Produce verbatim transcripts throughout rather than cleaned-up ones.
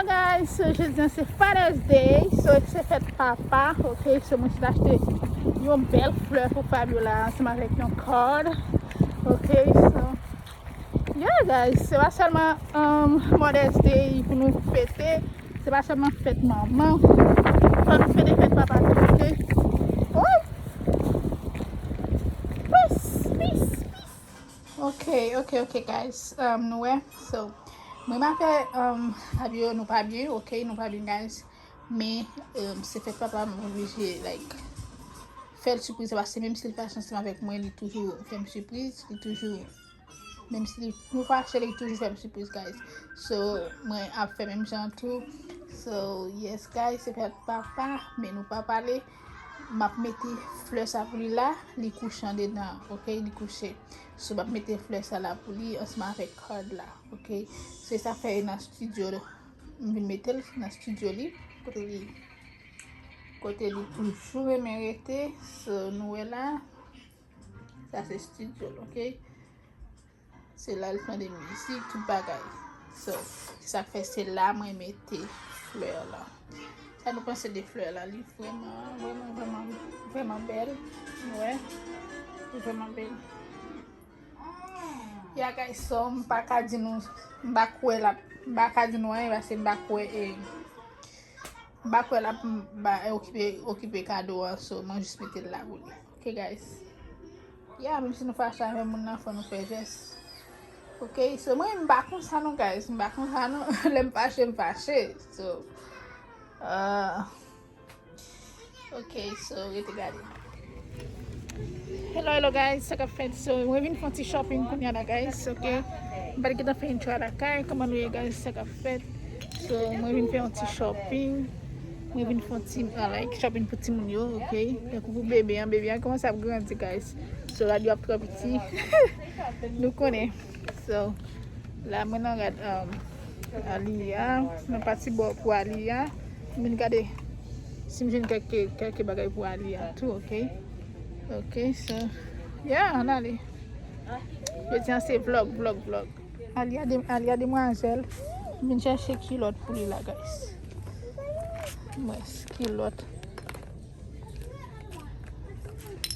Guys, so jodi a se Father's Day, so se fèt papa, ok, so mwen sot achte yon bèl flè pou Fabiola ansanm avèk yon card, ok, so yeah guys, se pa sèlman um, Mother's Day pou nou fete, se pa sèlman fèt manman, fò nou fete fèt papa tou, ok, oh, peace, peace, peace. Ok, ok, ok, guys. Um, nou wè. So, mwen m avè um, Fabio, nou pa byen, ok, nou pa byen, guys. Men, um, se fèt papa, m oblije, like, fè l sipriz, paske menm si l pa ansanm avèk mwen, li toujou fè m sipriz, li toujou, menm si nou fache, li toujou fè m sipriz, guys. So, mwen ap fè menm jan tou. So, yes, guys, se fèt papa, men nou pa pale. M ap mete flè sa pou li la, li kouche andedan, ok, li kouche. So, m ap mete flè sa la pou li ansanm avèk card la, ok. Se sa fè e nan studio, m vin mete l nan studio li, kote li, kote li toujou renmen rete. So, nou wè la, sa se studio l, ok. Se la l tande mizik, tout bagay. So, se sa k fè se la mwen mete flè la. Sa nou panse de flè la? Li vrèman, vrèman, vrèman, vrèman bèl. Wè. Li vrèman bèl. Ya, guys, so, m pa ka di nou, m pa kwè la, m pa ka di nou anyen, paske m pa kwè, e, m pa kwè l ap ba, okipe, okipe kado a, so, mwen jis mete l la pou li. Ok, guys. Ya, menm si nou fache avè moun nan, fò nou fè jès. Ok, so, mwen, m pa konsa non, guys. M pa konsa non. Lè m fache, m fache. So, uh, ok, so, rete gade. Hello, hello, guys. Sa k ap fèt? So, mwen vin fè yon ti shopping kounye a la, guys. Ok. M pa t gentan fè intro a lakay. Kòman nou ye, guys? Sa k ap fèt? So, mwen vin fè yon ti shopping. Mwen vin fè yon ti, ah, like, shopping pou timoun yo, ok? Tankou pou bebe an, bebe an kòmanse ap grandi, guys. So, rad yo ap twò piti. Nou konnen. So, la, mwen nan rad, um, Aliya. Nan pati bò pou Aliya. Mwen gade si m jwenn kèk, kèk bagay pou Aliya tou, ok? Ok, so, yeah, ann ale. Jodi a se vlog, vlog, vlog. Aliya de, Aliya demwazèl. M vin chèche kilòt pou li la, guys. Mwen, kilòt.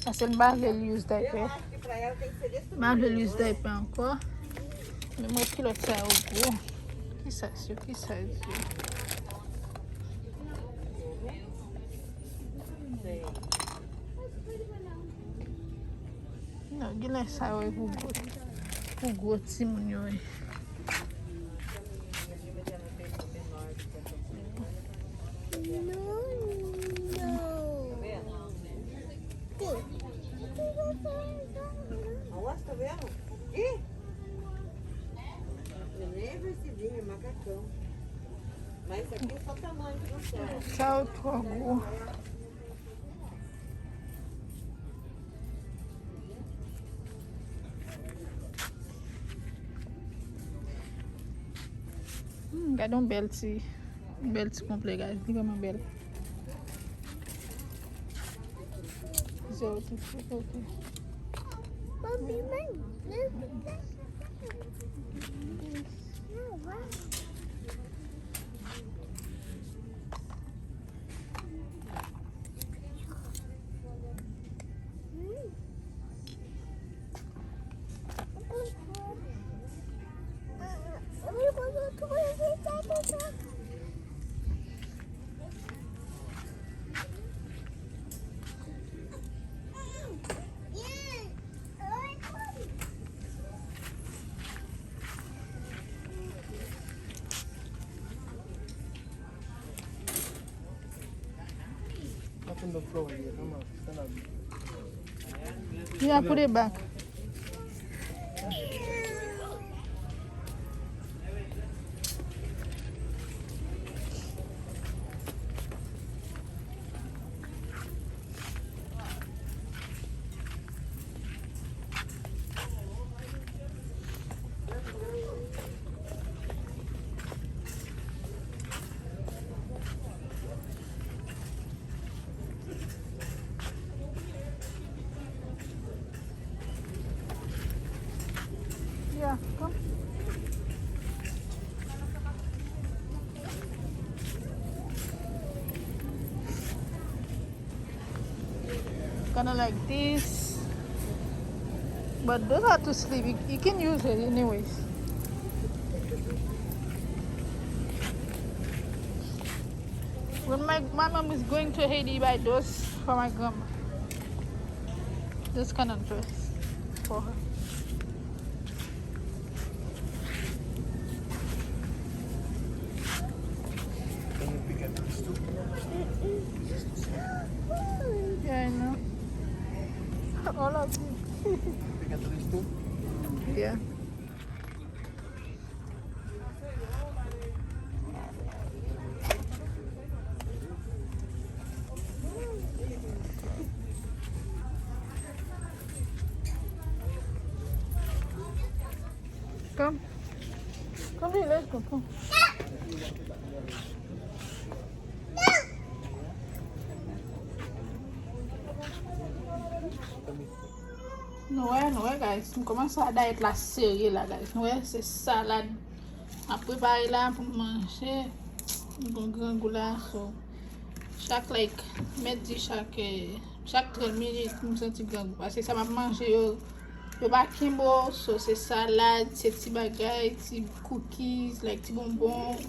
Paske m pa vle l use daypè. M pa vle l use daypè ankò. Men mwen kilòt sa yo gwo. Ki sa yo? Ki sa yo? Non, genlè sa yo e pou gwo, pou gwo timoun yo ye. Awas, tá vendo? Ih! Eu nem percebi, é macacão. Mas isso aqui é só tamanho que não serve. Sa yo twò gwo. Hmm, gade yon bèl ti, yon bèl ti konplè, guys. Li vrèman bèl. Zero two two, ok. Li a pou de bak. Kinda like this. But those are too slim. You, you can use it anyways. When my, my mom is going to Haiti, buy those for my grandma. Those kind of dress for her. Can you pick a dress too? Yeah, I know. All of you. Pick a dress too? Yeah. Come. Come here, let's go. Come. Nou wè, nou wè, guys. M kòmanse a dayèt la serye la, guys. Nou wè, se salad m ap prepare la pou m manje. M gon grangou la, so, chak, like, m mèt di chak, eh, chak trant minit, m santi grangou. Paske sa m ap manje yo, yo pa kenbe w, so, se salad, se ti bagay, ti cookies, like, ti bonbon,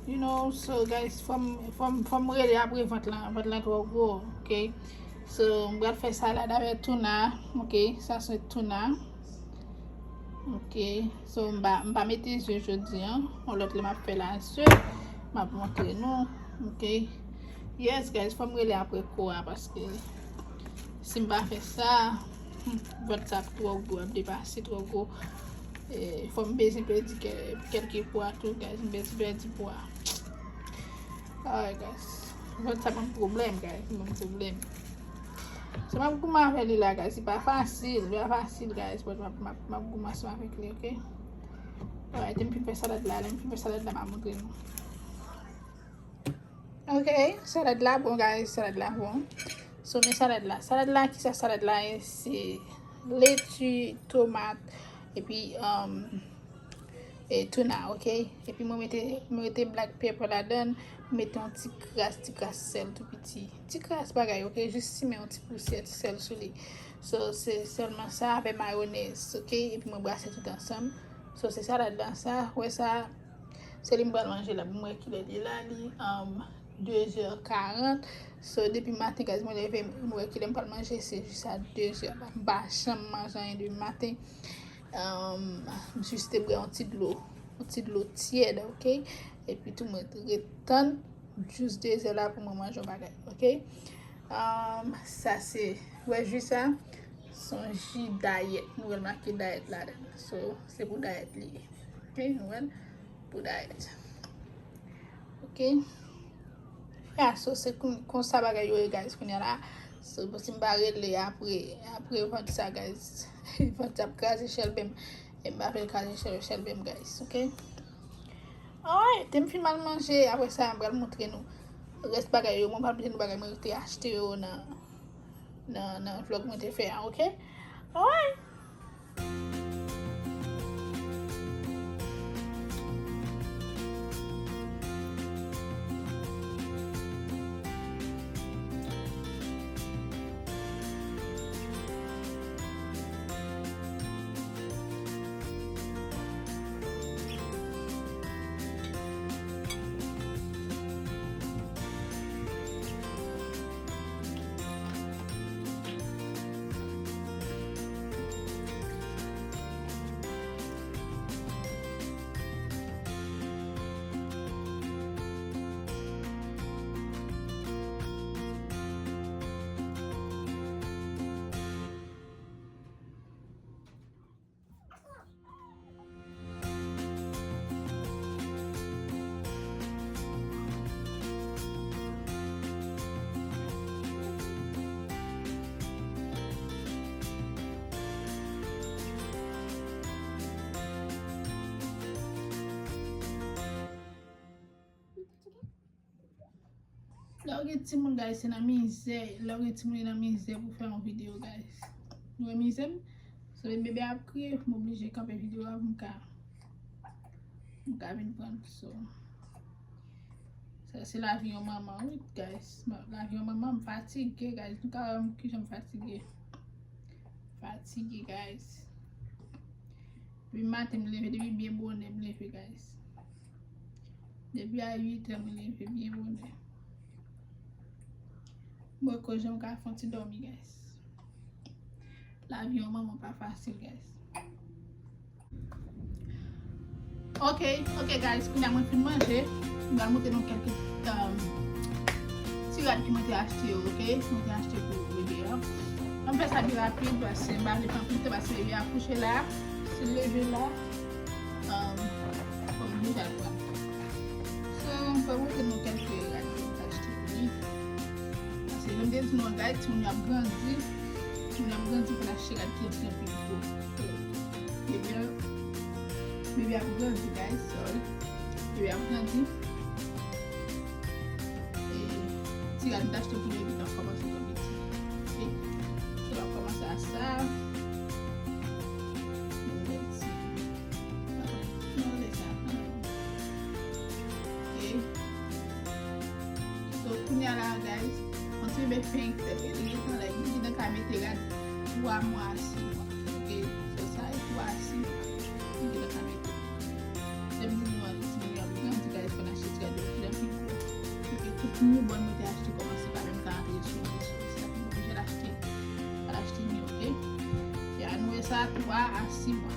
you know. So, guys, fò m, fò m, fò m rele apre vant lan, vant lan twò gwo, ok? So, m pral fè salad avèk tuna, ok? Sa se tuna. Ok, so m pa, m pa mete ze jodi an. Yon lòt lè m ap fè la ze, m ap montre nou. Ok. Yes, guys, fò m rele apre kou a, paske si m pa fè sa, hmm, vant sa ap twò gwo, ap depase twò gwo. E, fò m bezwen pèdi kè-, kèlke pwa tou, guys. M bezwen pèdi pwa. Alright, guys. Vant sa ban m pwoblèm, guys. Ban m pwoblèm. So, m ap goumen avè li la, guys. Li pa fasil, li pa fasil, guys. But m ap, m ap, m ap goumen ansanm avèk li, ok? Alright, lè m fin fè salad la, lè m fin fè salad la, m a montre nou. Ok, salad la bon, guys, salad la bon. So, men salad la. Salad la, kisa salad la ye? Se leti, tomat, epi, um, e tuna, ok? Epi mwen mete, mwen mete black pepper ladan, mwen mete yon ti kras, ti kras sèl tou piti. Ti kras bagay, ok? Jis simen yon ti pousyè sèl sou li. So, se sèlman sa avè mayonèz, ok? Epi mwen brase tout ansanm. So, se salad la sa, wè sa, se li m pral manje la. Pou mwen kilè li ye la, li, um, de zè karant. So, depi maten, guys, mwen leve, mwen wè kilè m pral manje, se jis a de zè. M pa janm manje anyen depi maten. Um, m jis te bwè yon ti dlo, yon ti dlo tyèd, ok? Epi tou mwen ret tann jis de zè la pou mwen manje yon bagay, ok? Um, sa se, wè ji sa, se yon ji dayèt. Nou wè l make dayèt ladan l. So, se pou dayèt li ye. Ok, nou wè l pou dayèt. Ok. Ya, so se kon, konsa bagay yo ye, guys, kounye a la. So, bon, si m pa rele apre, apre vant sa, guys, vant sa ap kraze chèlbè m. E m pa vle l kraze chèl-, chèlbè m, guys, ok? Alright, te m fin al manje, apre sa, m pral montre nou rès bagay yo. Mwen pa montre nou bagay mwen te achte yo nan, nan, nan vlog mwen te fè a, ok? Alright. Lè w gen timoun, guys, se nan mizè. Lè w gen timoun, e nan mizè pou fè yon videyo, guys. Nou wè mizè m? So, lè bebe ap kriye, m oblije kanpe videyo a pou m ka, pou m ka vin pran l. So, Sa se lavi yon manman, wi, guys. Ma- Lavi yon manman, m fatige, guys. Nou ka wè m kijan m fatige. Fatige, guys. Depi maten, m leve, depi byen bonè, m leve, guys. Depi a uit è, m leve byen bonè. Mwen, koz jan m ka fè yon ti dòmi, guys. Lavi yon manman pa fasil, guys. Ok, ok, guys, kounye a mwen fin manje. M pral montre nou kèk, um, ti rad ki mwen te achte yo, ok? Mwen te achte pou bebe a. Mwen fè sa byen rapid, paske m pa vle pran anpil tan, paske bebe a kouche la. Si l leve la, um, fò m deja pran. So, m pral montre nou kèk rad ki mwen te achte pou li. Paske jan m te di nou, guys, timoun yo ap grandi. Timoun yo ap grandi, fò n achte rad ki anpil anpil gwo. Ebyen, bebe ap grandi, guys, sorry. Bebe ap grandi. E ti rad m t achte pou li yo gentan kòmanse tonbe ti. Ok? So, l ap kòmanse a sa. Yon bèl ti. Non, lè sa. Ok. So, kounye a la, guys, yon ti bebe fenk fèt, wi, li gentan la, li gentan ka mete rad twa mwa a sis mwa. Ok, so sa e twa a sis mwa. Li gentan ka mete. Se m di nou an, timoun yo ap grandi, guys, fò n achte ti rad yo de plis an plis gwo. Paske tout newborn mwen te achte kòmanse pa menm ka antre sou li, so sa fè m oblije l achte, al achte li, ok? E a nou wè sa twa a sis mwa.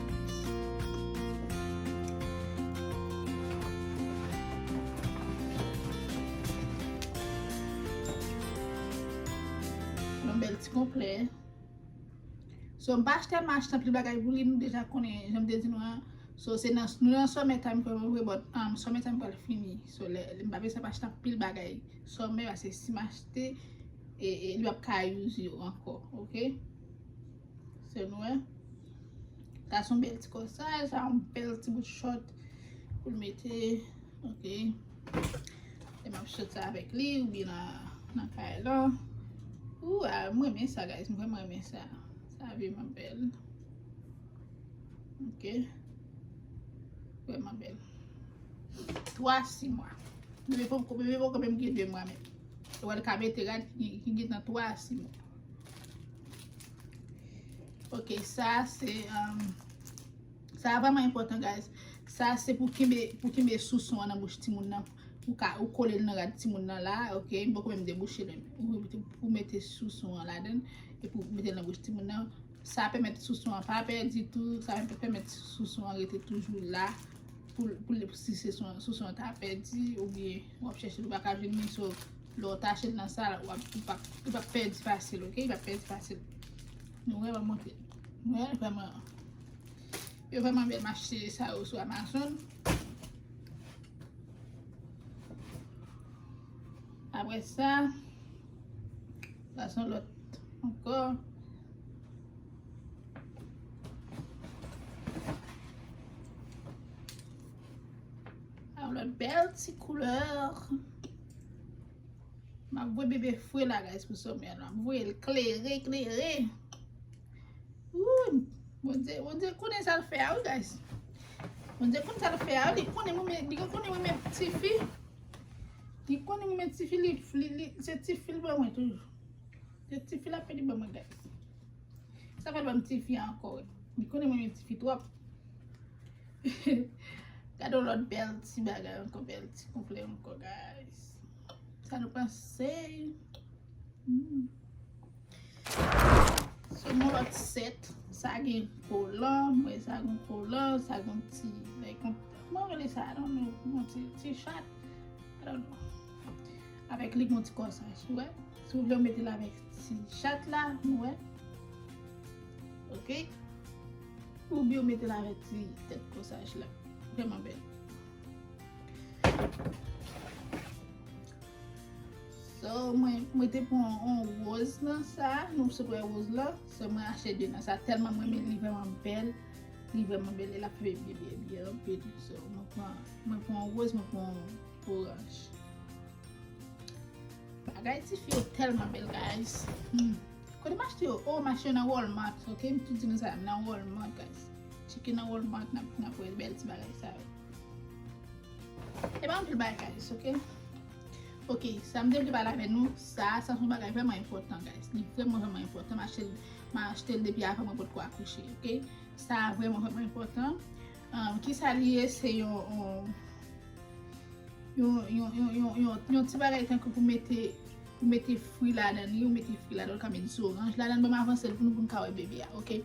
Yon bèl ti konplè. So, m pa achte, m achte anpil bagay pou li, nou deja konnen, jan m te di nou an. So, se nan, nou nan summer time ke mwen vre, but, um, summer time pral fini. So, lè, lè m pa bezwen achte anpil bagay summer, paske si m achte, e, e, li p ap ka use yo ankò, ok? Se nou wè. Sa se yon bèl ti kòsaj, sa yon bèl ti bout short pou l mete, ok? E m ap soti avèk li, oubyen nan, nan kay la. Ou, a, m renmen sa, guys, m vrèman renmen sa. Sa vrèman bèl. Ok. Vrèman bèl. Twa a sis mwa. Bebe poko, bebe poko menm gen de mwa menm. Ou wè l ka mete rad ki, ki gentan twa a sis mwa. Ok, sa se, um, sa vrèman enpòtan, guys. Sa se pou kenbe, pou kenbe souson an nan bouch timoun nan. Ou ka, ou kole l nan rad timoun nan la, ok? M poko menm debouche l, ou, ou mete souson an ladan, epi ou mete l nan bouch timoun nan. Sa pèmèt souson an pa pèdi tou, sa pèmèt souson an rete toujou la. Pou, pou, pou si se son, souson an ta pèdi, oubyen w ap chèche l, ou pa ka jwenn li, so, lè w tache l nan sa, w ap, ou p ap, ou p ap pèdi fasil, ok? Ou p ap pèdi fasil. Nou wè, m ap montre. Nou wè, vrèman, yo vrèman bèl, m achte sa yo sou Amazon. Apre sa, sa se yon lòt ankò. Yon lòt bèl ti koulè. M ap voye bebe fre la, guys, pou summer la. M ap voye l klere, klere. Ooh, Bondye, Bondye konnen sa l fè a, wi, guys. Bondye konn sa l fè a, li konnen mwen, li konnen mwen men tifi. Li konnen mwen men tifi, li, li, li, se tifi l ban mwen toujou. Se tifi l ap pede ban mwen, guys. Sa fè l ban m tifi ankò, wi. Li konnen mwen men tifi twòp. Gade yon lòt bèl ti bagay ankò, bèl ti konplè ankò, guys. Sa nou panse? Hmm. So, yon lòt sèt. Sa gen kolan, mwen sa gen kolan, sa gen ti, like, yon, kòman rele sa? I don't know. Yon ti, ti chat. I don't know. Avèk li, yon ti kòsaj, ou wè? Si w vle w mete l avèk ti chat la, nou wè? Ok? Oubyen w mete l avèk ti tèt kòsaj la. Vrèman bèl. So, mwen, mwen te pran yon woz nan sa, nou sot wè woz la. So, mwen achte de nan sa. Tèlman mwen renmen li, vrèman bèl. Li vrèman bèl. E l ap fè byen, byen, byen anpil. So, mwen pran, mwen pran yon woz, mwen pran yon oranj. Bagay tifi yo tèlman bèl, guys. Hmm. Kote m achte yo? Oh, m achte yo nan Walmart, ok? M tou di nou sa, nan Walmart, guys. Tcheke nan Walmart, n ap, n ap wè bèl ti bagay sa yo. E pa anpil bagay, guys, ok? Ok, sa m te vle pale avè nou, sa, sa se yon bagay vrèman enpòtan, guys. Li vrèman, vrèman enpòtan. M achte l, m achte l depi avan mwen potko akouche, ok? Sa vrèman, vrèman enpòtan. Um, kisa li ye? Se yon, yon, yon, yon, yon, yon, yon, yon ti bagay tankou pou mete, pou mete fwi ladan li, ou mete fwi ladan, ou ka met zoranj ladan, ban m avanse l pou nou, pou n ka wè bebe a, ok?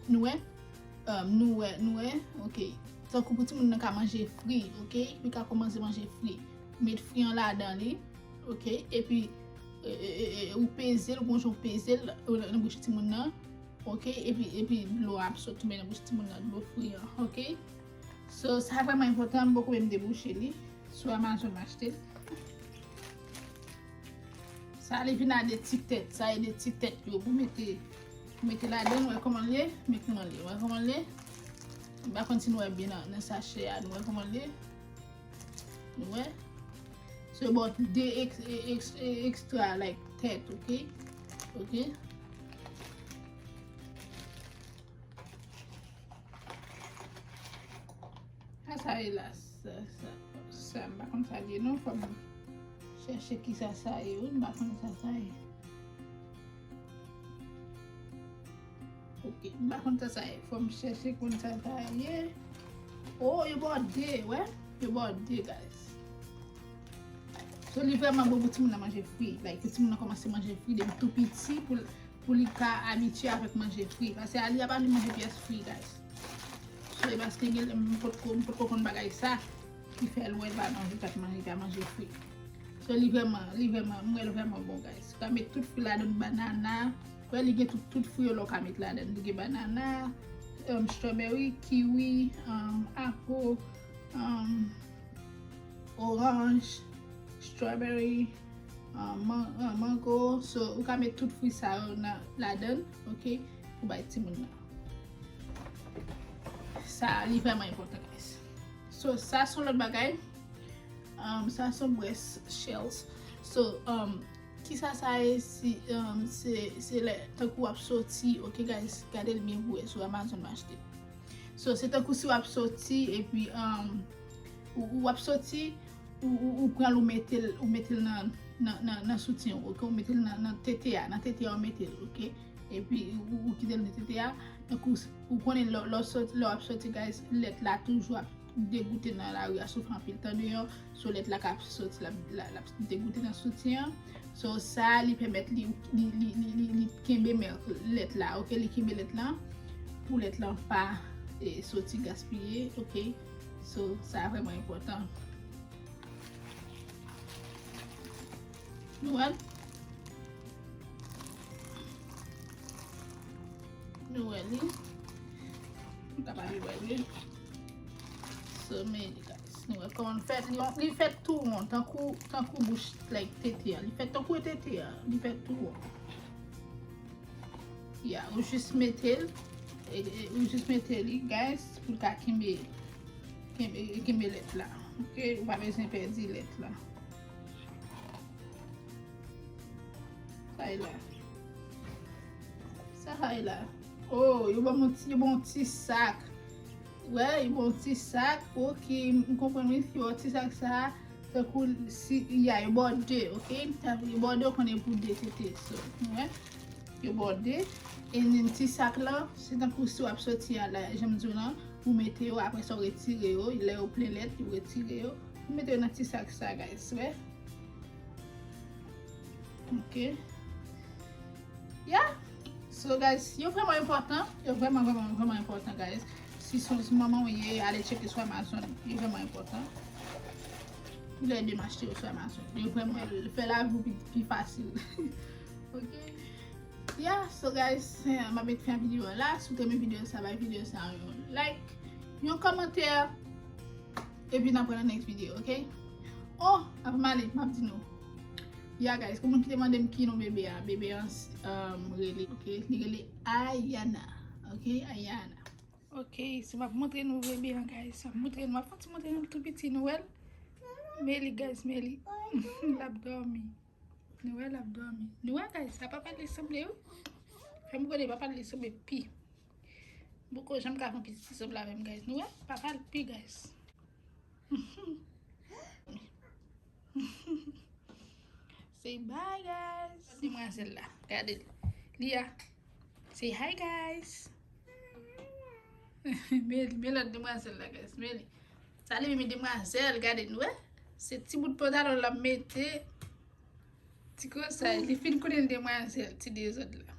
Nou wè? Um, nou wè, nou wè, ok. Tankou pou timoun nan ka manje fwi, ok? Li ka kòmanse manje fwi. Met fwi an ladan li, ok? Epi, e, e, e, e, ou peze l, ou gon jan ou peze l, ou nan, nan bouch timoun nan, ok? Epi, epi dlo a ap sot tounen nan bouch timoun nan, dlo fwi an, ok? So, sa vrèman enpòtan, m poko menm debouche li. Sou Amazon m achte l. Sa li vin a de ti tèt, sa e de ti tèt yo pou mete, pou mete ladan, nou wè kòman l ye, men kòman l ye, wè kòman l ye. M pa konn si nou wè byen nan, nan sachè a, nou wè kòman l ye. Nou wè. So, about de ex, ex, ex, extra, like, tèt, ok? Ok? Sa, sa ye la, sa, sa, sa, m pa konn sa l ye non, fò m chèche kisa sa ye, wi, m pa konn sa sa ye. Ok, m pa konn sa sa ye, fò m chèche konn sa sa ye. Oh, yo ba w de, wè, yo ba w de, guys. So, li vrèman bon pou timoun nan manje fwi, like, pou timoun nan kòmanse manje fwi depi tou piti, pou l pou li ka abitye avèk manje fri. Paske Alia pa vle manje pyès fri, guys. So, e paske gen, m potko, m potko konn bagay sa ki fè l wè l pa manje, pa manje, pa manje fri. So, li vrèman, li vrèman, m wè l vrèman bon, guys. Ou ka met tout fri ladan, banana. Wè, li gen tout, tout fri yo la ou ka met ladan. Li gen banana, um, strawberry, kiwi, um, apple, um, oranj, strawberry, ah, man-, ah, mango. So, ou ka met tout fwi sa yo nan, ladan, ok, pou bay timoun nan. Sa, li vrèman enpòtan, guys. So, sa se yon lòt bagay. Um, sa se yon breast shells. So, um, kisa sa ye? Si, um, se, se lè, tankou w ap soti, ok, guys, gade l byen pou wè, sou Amazon m achte. So, se tankou si w ap soti, epi, um, ou, ou ap soti, ou, ou, ou pran l, ou mete l, ou mete l nan, nan, nan, nan soutyen w, ok? Ou mete l nan, nan tete a, nan tete a ou mete l, ok? Epi ou, ou kite l nan tete a, tankou s-, ou konnen lè, lè w sot-, lè w ap soti, guys, lèt la toujou ap degoute nan lari a, si w fè anpil tan deyò, so lèt la ka ap soti, l ap, l ap, l ap degoute nan soutyen an. So sa, li pèmèt li, li, li, li, li, li kenbe mèk lèt la, ok? Li kenbe lèt la, pou lèt la pa, e, soti gaspiye, ok? So, sa vrèman enpòtan. Nou wè l? Nou wè li? Nou kapab wè li. So, men li, guys. Nou wè kòman l fèt. Li, li fèt tou won, tankou, tankou bouch, like, tete a. Li fèt tankou tete a. Li fèt tou won. Ya, ou jis mete l, e, e, ou jis mete li, guys, pou l ka kenbe, kenbe, kenbe lèt la. Ok, ou pa bezwen pèdi lèt la. Sa e la. Sa e la. Oh, yo ban m yon ti, yo ban m yon ti sak. Wè, yo ban m yon ti sak. Ok, m konprann wi, yo ban m ti sak sa. Tankou si, ya, yo ba w de, ok? Sa vle, yo ba w de, ou konnen pou de tete, so, wè. Yo ba w de. E nan ti sak la, se tankou si w ap soti a la, jan m di w lan, ou mete yo, apre sa w retire yo, lè yo plen lèt, ou retire yo. Ou mete yo nan ti sak sa, guys, wè. Ok. Yeah. So, guys, yo vrèman enpòtan. Yo vrèman, vrèman, vrèman enpòtan, guys. Si se manman w ye, ale tcheke sou Amazon. Yo vrèman enpòtan. Toulède m achte yo sou Amazon. Yo vrèman fè lavi w pi, pi fasil. Ok. Yeah, so, guys, eh, m ap met fen a videyo a la. Si w te renmen videyo sa, bay videyo sa yon like, yon kòmantè. Epi n ap wè nan next video, ok? Oh, avan m ale, m ap di nou. Ya, guys, pou moun ki te mande m ki non bebe a, bebe a, um, rele, ok? Li rele Ayana, ok? Ayana. Ok, so m ap montre nou bebe an, guys. M ap montre nou, m ap fè ti montre nou tou piti, nou wè l? Men li, guys, men li. L ap dòmi. Nou wè l ap dòmi. Nou wè, guys, sa papa l li sanble, wi. Fè m konnen papa l li sanble pi. M poko janm ka fè yon pitit ki sanble avè m, guys. Nou wè, papa l pi, guys. Bye, guys. Demwazèl la. Gade li. Lia. Say hi, guys. Men, men lòt demwazèl la, guys. Men li. Sa li menm demwazèl, gade nou, wè. Se ti bout pantalon l ap mete. Ti konsa, li fin konnen demwazèl, ti dezòd la.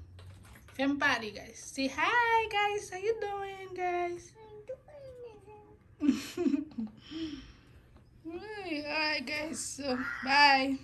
Fè m pale, guys. Say hi, guys. How you doing, guys? Wi, alright, guys. So, bye.